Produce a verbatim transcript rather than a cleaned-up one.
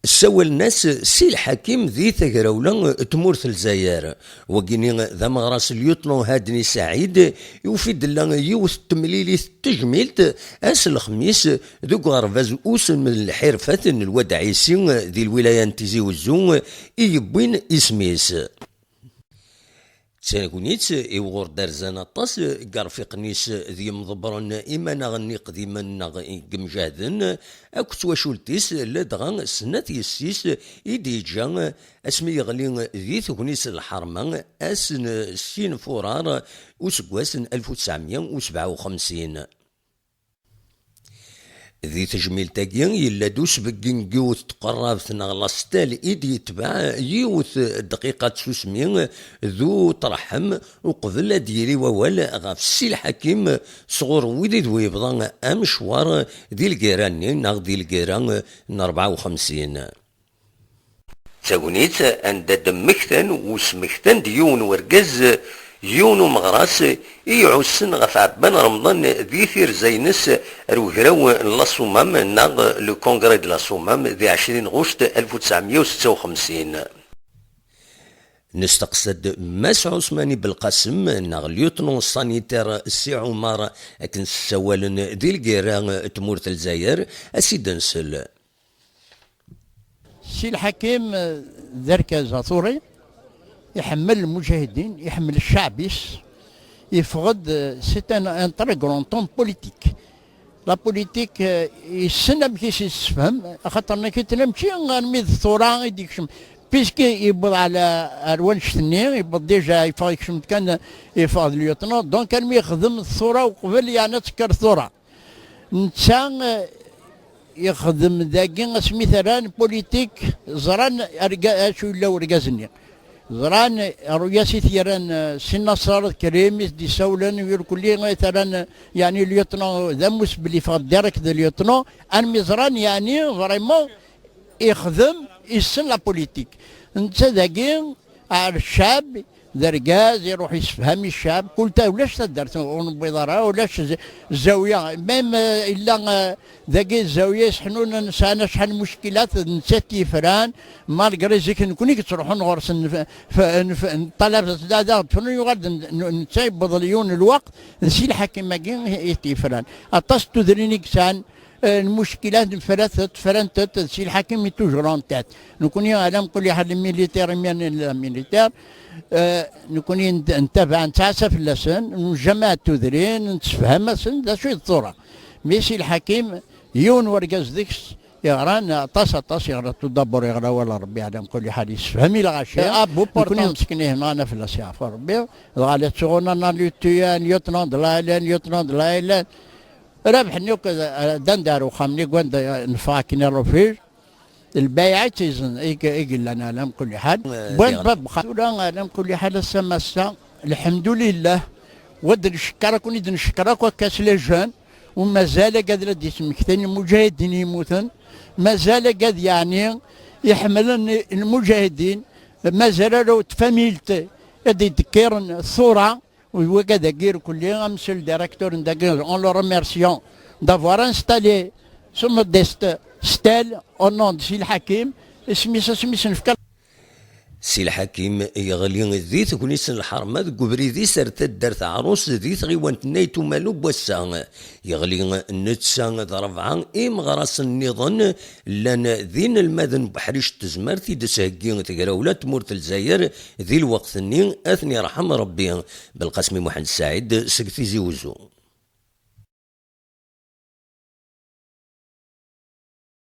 Ssawalen-as Si Lḥakim di tagrawla n tmurt n Lezzayer. Wagini d ameɣras lieutenant Hadni Saɛid, yufi-d la yiwet n temlilit n tejmilt ass n lexmis deg uɣerbaz uselmed n lḥirfat n Lwad Ɛisi di lwilaya n Tizi Wezzu i yewwin isem-is. D tagnit i wuɣur d-rzan aṭas n yerfiqen-is d yimḍebbren imanaɣen iqdimen neɣ imjahden akked twacult-is, ladɣa snat yessi-s i d-yeǧǧa asmi yeɣli di tegnit n lḥerma ass n sin furar useggas n alef u tesɛemya u sebɛa u xemsin. Di tejmilt-agi, yella-d usbeggin n yiwet n tqerrabt neɣ lastel i d-yetbeɛ yiwet dqiqa n tsusmi d uṭreḥḥem uqbel ad d-yili wawal ɣef Si Lḥakim sɣur wid i d-yebḍa amecwar di lgirra-nni neɣ di lgirra n rebɛa u xemsin. D tagnit anda d-mmektan u smektan-d yiwen wergaz, yiwen umeɣras i iɛussen ɣef Ɛebban Remḍan di tirza-ines ar ugraw n la Soummam neɣ le Congrès de la Soummam di ɛecrin ɣuct alef u tesɛemya u setta u xemsin. Nesteqsa-d Mass Ɛusmani Belqasem neɣ lieutenant sanitaire Si Ɛumar akken ssawalen di lgirra n tmurt n Lezzayer, a s-id-nsel. Si Lḥakim, eh, d argaz aẓuri, iḥemmel lmujahidin, iḥemmel cceɛb-is, yeffeɣ-d, eh, c'est un, un très grand homme politique. La politique, eh, yessen amek i s-yessefhem, axaṭer nekk mačči armi d tura i d-yekcem. Puisque yewweḍ ala, ar wannect-nni, yewweḍ déjà, yeffeɣ yekcem-d kan, yeffeɣ d lieutenant, donc armi yexdem tura uqbel, yeɛni ad tekker tura. Netta, eh, yexdem dagi asmi t-rran politique, ẓran arga-, acu yella urgaz-nni. Ẓran, rru-yas i t-yerran, eh, Si Naṣer Krim, i t-d-issawlen, irkelli, i t-rran, eh, yeɛni lieutenant, d amusbel, yeffeɣ direct d lieutenant, armi ẓran, yeɛni, vraiment, ixdem, issen la politique. Netta dagi, ar ccab, d argaz, iruḥ yessefham i ccab, kul ta-, ulac taddart ur newwiḍ ara, ulac z-, zawiya, même, eh, illa, eh, dagi zawiya iseḥnunen, sɛan acḥal n muckilat, d netta i t-yefran, malgré zik nekni i yettruḥun ɣur-sen, f-, f-, f-, neṭṭalab-as da, da, ṭṭfen, yuɣal-d n-, n-, netta yewweḍ yiwen n lweqt, d Si Lḥakim-agi i, i t-yefran. Aṭas n tudrin i yesɛan, eh, lmuckilat, frant-, frant-, Si Lḥakim est toujours en tête. Nekni, ala mkul ḥal, les militaires, imir nella militaire, eh, nekni n-, ntabaɛ, nettɛassa fell-asen, njamaɛ tudrin, nettsefham-asen d acu i d tura. Mais Si Lḥakim, yiwen wergaz deg-s, yeɣran aṭas, aṭas, yeɣra tout d'abord, yeɣra awal n Rebbi, ala mkul ḥal, yessefhem i lɣaci. Ah, bu nekni portant. Meskin, ihi nɣan fell-as, yeɛfu Rebbi, dɣa la ttuɣuna, na lieutenant, lieutenant de la Hélène, lieutenant de la Hélène. Rabeḥ-nni akk, eh, ddan-d ar uxxam-nni, wanda neffeɣ akken i refuge. Lbayeɛ i tt-izen-, i, i yellan, ala mkul ḥal. Eh, wwan diɣen. Bab xatura, ala mkul ḥal, ass-a massa, lḥemdulillah. Wa d-ncekker akk, i d-ncekker akk akka s les jeunes, u mazal agad la d-yesmektin imuǧahidin yemmuten, mazal agad yeɛni iḥemmlen lmuǧahidin, mazal ala tfamilt ad d-idekkiren tura, U wagad-agi irkelli, a monsieur le directeur n dagi, en le remerciant d'avoir installé ce modeste stèle au nom de Si Lḥakim, isem-is asmi s-nefka. Si Lḥakim yeɣli di tegnit n lḥerma deg ubrid-is ar taddart Ɛrus di tɣiwant n Ayt Umalu n wass-a. Yeɣli netta d rebɛa imeɣrasen nniḍen llan d inelmaden n uḥric n tezmert i d-tesheggi tegrawla n tmurt n Lezzayer di lweqt-nni, ad ten-yerḥem Rebbi. Belqasmi Muḥend Saɛid seg Tizi Wezzu.